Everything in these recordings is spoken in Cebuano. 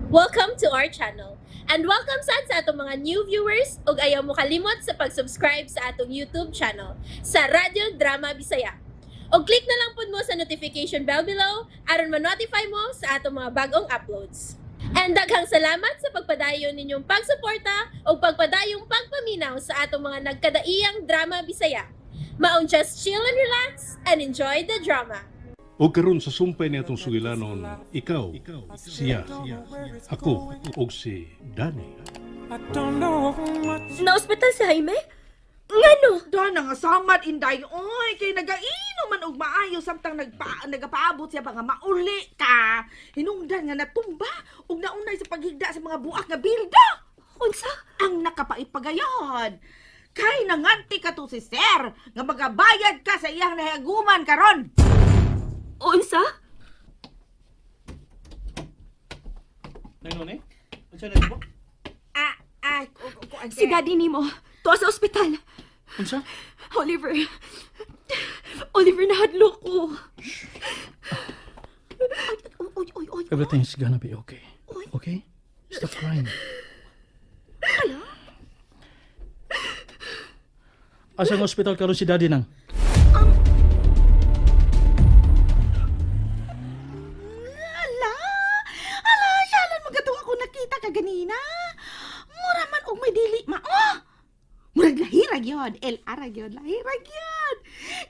Welcome to our channel. And welcome sad sa atong mga new viewers ug ayaw mo kalimot sa pag-subscribe sa atong YouTube channel sa Radyo Drama Bisaya. Og click na lang pud mo sa notification bell below aron ma-notify mo sa atong mga bagong uploads. And daghang salamat sa pagpadayon ninyong pagsuporta ug pagpadayong pagpaminaw sa atong mga nagkadaiyang drama Bisaya. Maong just chill and relax and enjoy the drama. O karon sa sumpay ni atong sugilanon, ikaw, siya, ako, ug si Danny. Na-ospital si Jaime? Ngano? Doon nga samad inday oy kay nagainom man og maayo samtang nagapaabot siya pa nga mauli ka. Hinungdan nga natumba ug naunay sa paghigda sa mga buak nga bilda. Unsa? Ang nakapaipagayon. Kay nanganti ka to si sir nga magabayad ka sa iyang nahiaguman karon. Unsa? Nay noni? Unsa na mo? Ah, ah, ko, Si daddy nimo. Tuwa sa ospital. Unsa? Oliver. Oliver, nahadlok ko. Ay, oy, oy, oy. Everything's gonna be okay. Oy. Okay? Stop crying. Asa ang ospital karon si Daddy nang? Ala, ala, siyalan mo gatong ako nakita ka ganina. Mura man og may dili mao. Murag lahira gyud, LR gyud, lahira gyud.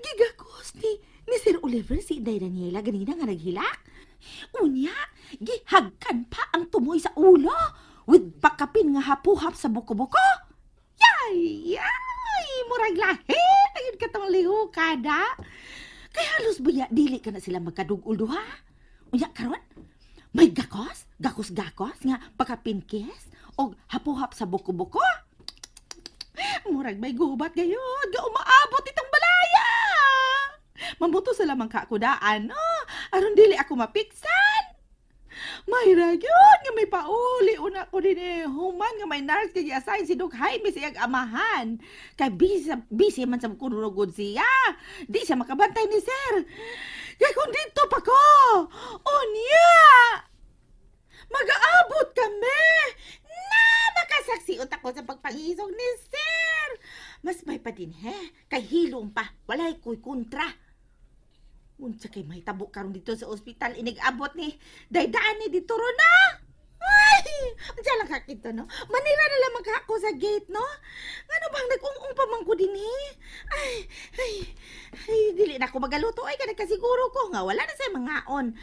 Gigakos ni Sir Oliver si Inday Daniela ganina nga naghilak. Unya, gihagkan pa ang tumoy sa ulo with pakapin nga hapuhap sa buko-buko. Yay! Yay! Murag lahi! Ayun katong lihukada. Kay halos buya, dili ka na sila magkadugol duha. Unya karon, may gakos, gakos-gakos nga pakapinkes og hapuhap sa buko-buko. Murag may gubat gayon, ga umaabot itong balaya. Mabuto sa lamang ka ako daan, no? Aron dili ako mapiksan. May ragyod nga may pauli una ko din eh. Human nga may nurse kay gi-assign si Doc Jaime sa iyang amahan. Kay busy, busy man sa kunurugod siya. Di siya makabantay ni sir. Kay kung dito pa ko, unya! Mag-aabot kami! Na makasaksiot ako sa pagpangisog ni sir. Mas may pa din he, kay hilom pa, walay ko'y kontra. Unsa kay may tabo karon dito sa ospital inig-abot ni daydaan ni dito ron na. Ay, unsa lang ka kito no? Manira na lamang ka ako sa gate no. Ngano bang nag-ung-ung pa man ko dinhi? Ay, ay, ay, dili na ako magaluto ay kanang kasiguro ko nga wala na sa mangaon.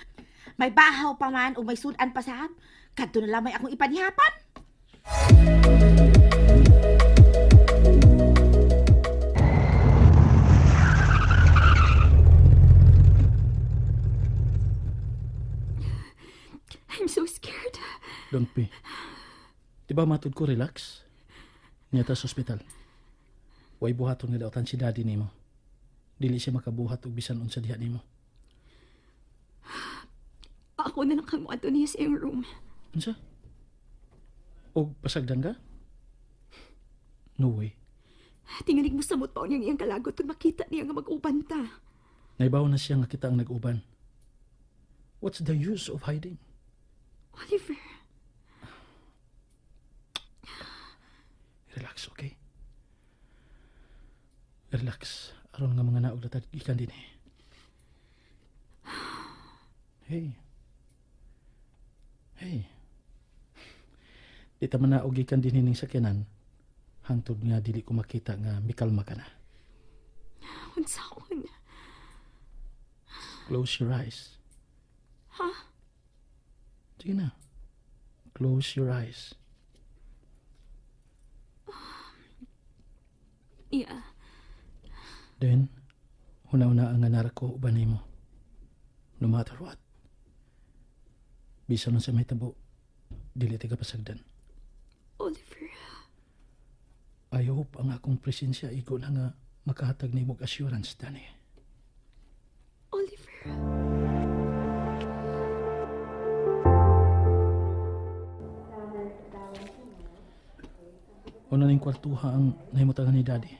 May bahaw pa man o may sudan pa sab. Kadto na lamay akong ipanihapan. I'm so scared. Don't be. Di ba matud ko relax? Niya ta sa ospital. Way buhaton nga daotan si Daddy nimo. Dili siya makabuhat og bisan unsa diha nimo. Ako na lang kang muadto niya sa iyong room. Unsa? Og pasagdan ka? No way. Tingalig mo samot pa niyang iyang kalagot kung makita niya nga mag-uban ta. Naibaw na siya nga kita ang nag-uban. What's the use of hiding? Oliver, Relax, okay? Relax. Aron nga mga naog latad gikan din eh. Hey. Hey. Di ta man naog gikan din ning sakyanan. Hangtod nga dili ko makita nga mikalma ka na. unsaon? Close your eyes. Ha? Sige na. Close your eyes. Yeah. Then, huna-huna ang nga ko uban nimo. No matter what. Bisan sa may tabo, dili ta pasagdan. Oliver, I hope ang akong presensya igo na nga makahatag nimo og assurance, Danny. Oliver. Una ning kwartuha ang nahimutangan ni Daddy.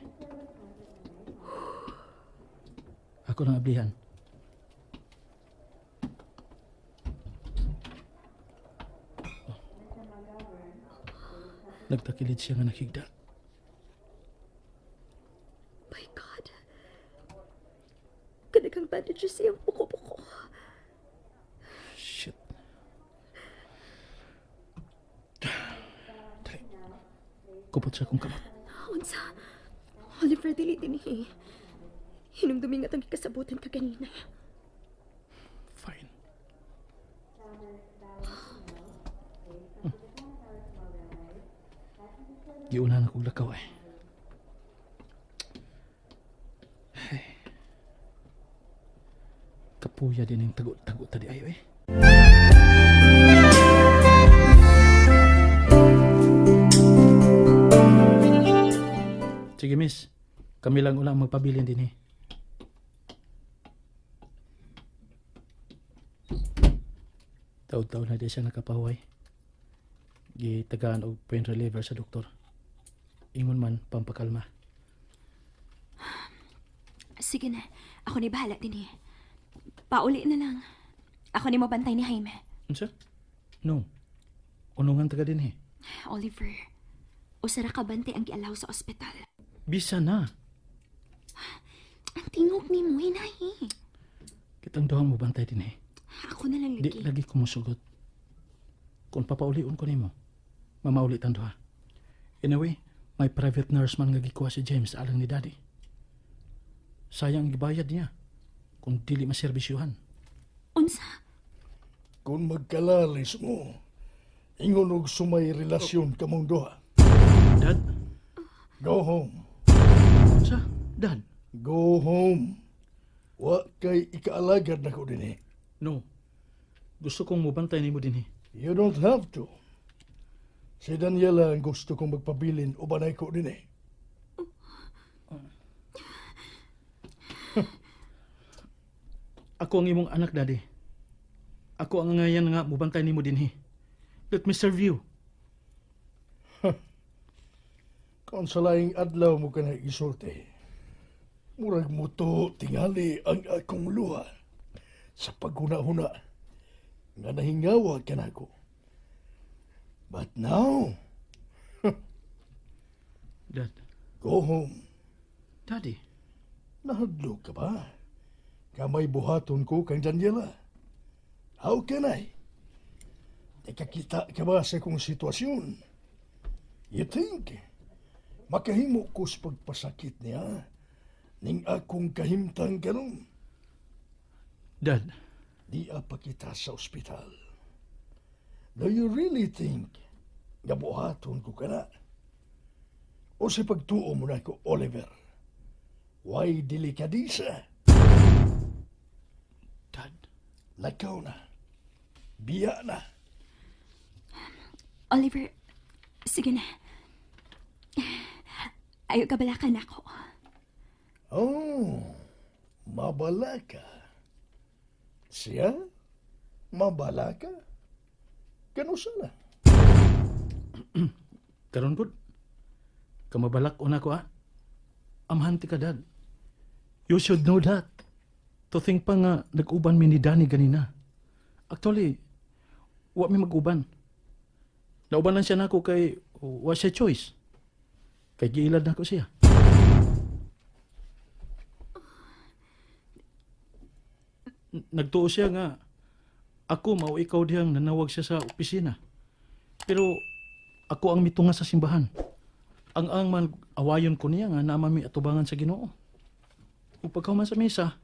Ako nang ablihan. Oh. Nagtakilid siya nga naghigda. My God. Kadaghang bandages iyang buko-buko. Shit. Dali. Kupot sa akong kamot. Unsa? Oliver, dili dinhi. Hinumdumi nga tang kasabutan ka ganina. Fine. Giuna na kong lakaw eh. Ay. Kapuya din ang tago-tago tadi ayo eh. Sige miss, kami lang ulang magpabilin din eh. Taon-taon na di siya nakapahuway. Gitagaan og pain reliever sa doktor. Ingon man, pampakalma. Sige na, ako ni bahala dinhi. Pauli na lang. Ako ni mobantay ni Jaime. Unsa? No. Unungan taga din eh. Oliver, usara ka bante ang gialaw sa ospital. Bisa na. Ang tingog ni mo, hinay. Kitang duha mo bantay din eh. Ako na lang Di lagi. lagi ko mosugot. Kung papaulion ko nimo, mamaulit ang duha. Anyway, may private nurse man nga gikuha si James alang ni Daddy. Sayang ang gibayad niya kung dili maserbisyuhan. Unsa? Kung magkalalis mo, ingon og sumay relasyon kamong duha. Dad? Go home. Sa? Dad? Go home. Wa kay ikaalagad nako dinhi. No. Gusto kong mubantay nimo dinhi. You don't have to. Si Daniela ang gusto kong magpabilin ubanay ko dinhi. Ako ang imong anak, Daddy. Ako ang angayan nga mubantay nimo dinhi. Let me serve you. Kung sa laing adlaw mo ka na isulti, murag muto tingali ang akong luha sa paghuna-huna nga nahingawa ka nako. But now, Dad. Go home. Daddy. Nahadlok ka ba? Kamay buhaton ko kang Daniela. How can I? Nakakita ka ba sa kong sitwasyon? You think, makahimo ko sa pagpasakit niya ning akong kahimtang karon? Dad. Di pa kita sa ospital. Do you really think nga buhaton ko kana? O sa pagtuo mo na ko, Oliver, why delikadisa? Dad. Lakaw na. Biya na. Oliver, sige na. Ayaw kabalakan ako. Oh, mabala ka. Siya? Mabala ka? Kano sana? Karon gud. Kamabalak una ko ah. Amhante ka, Dad. You should know that. To think pa nga nag-uban mi ni Danny ganina. Actually, wa mi mag-uban. Nauban lang siya nako kay wa siya choice. Kay giilad nako siya. Nagtuo siya nga ako mao ikaw dihang nanawag siya sa opisina. Pero ako ang mitunga sa simbahan. Ang man awayon ko niya nga naa mi atubangan sa Ginoo. Ug pagkahuman sa misa,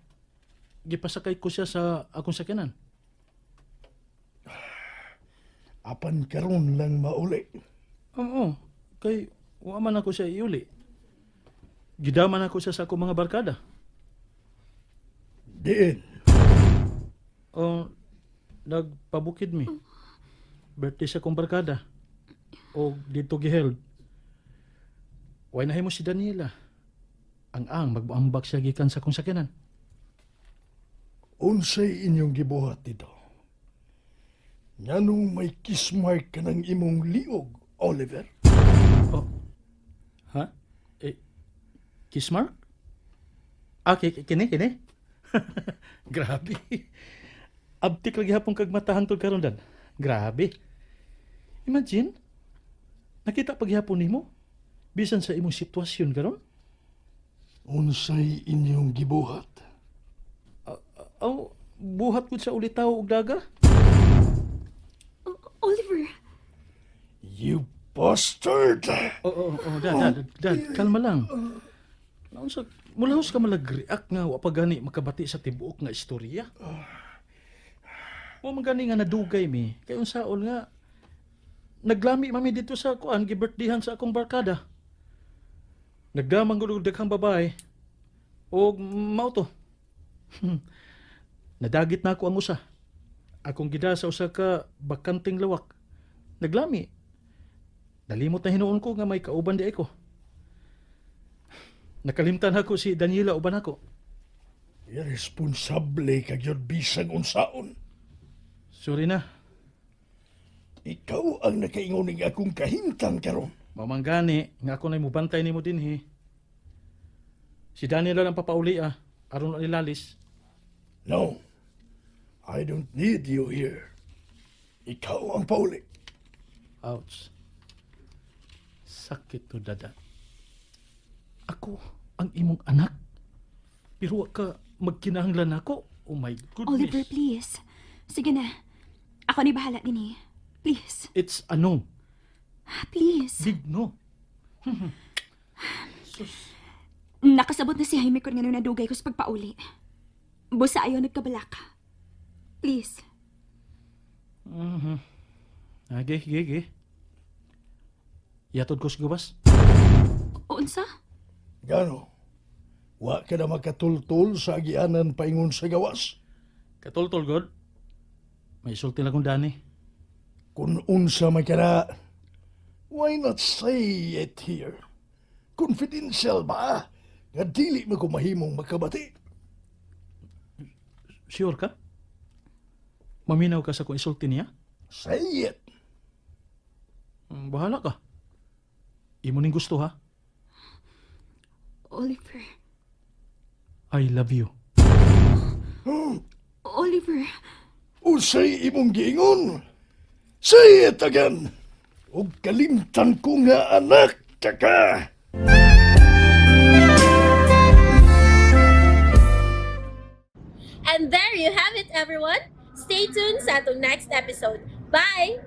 gipasakay ko siya sa akong sakyanan. Apan karon lang mauli. Oo, kay wa man ako siya iuli. Gidaman ako siya sa akong mga barkada. Diin. O, nagpabukid mi. Birthday sa akong barkada. O dito giheld. Way nahimo si Daniela. Ang magbuambak siya gikan sa akong sakyanan. Unsay inyong gibuhat dito? Nganong may kiss mark ka ng imong liog, Oliver? Oh. Ha? Eh, kiss mark? Ah, kini, kini. Grabe. Abtik lagi hapon kag matahan tog karon dan. Grabe. Imagine. Nakita paghihapon nimo? Bisan sa imong sitwasyon karon? Unsay inyong gibuhat? Aw, buhat gud sa ulitaw og daga. Oliver, You bastard! Oo, oo, dad, dad, dad, kalma lang. Naunsa, mulahos ka malag-react nga wa pa gani makabati sa tibuok nga istorya. Wa man gani nga nadugay mi. Kay unsaon nga naglami mami dito sa kuan gibirthday-han sa akong barkada. Nagdamang gud og daghang babae. Og mao to. Nadagit na ako ang usa. Akong gida sa usa ka bakanting lawak. Naglami. Nalimot na hinuon ko nga may kauban di ko. Nakalimtan ako si Daniela uban ako. Irresponsable ka gyud bisag unsaon. Sorry na. Ikaw ang nakaingon ning akong kahimtang karon. Mamanggani nga ako na'y mubantay nimo dinhi. Si Daniela lang papauli ah. Aron na nilalis. No. I don't need you here. Ikaw ang pauli. Ouch. Sakit to dada. Ako ang imong anak. Pero wa ka magkinahanglan ako. Oh my goodness. Oliver, please. Sige na. Ako ni bahala din eh. Please. It's a no. Please. Big no. Sus. Nakasabot na si Jaime kung ngano nadugay ko sa pagpauli. Busa ayaw nagkabalaka. Please. Age, ge, ge. Yatod ko sa gawas. Unsa? Gano? Wa ka na makatultol sa agianan paingon sa gawas. Katultol, God. May sulti lang kong Dani. Kung unsa man ka na, why not say it here? Confidential ba? Nga dili mo ko mahimong makabati. Sure ka? Maminaw ka sa kung isulti niya? Say it. Bahala ka. Imo ning gusto ha. Oliver. I love you. Oliver. Unsay imong giingon? Say it again. Og kalimtan ko nga anak ka ka. And there you have it, everyone. Stay tuned sa atong next episode. Bye!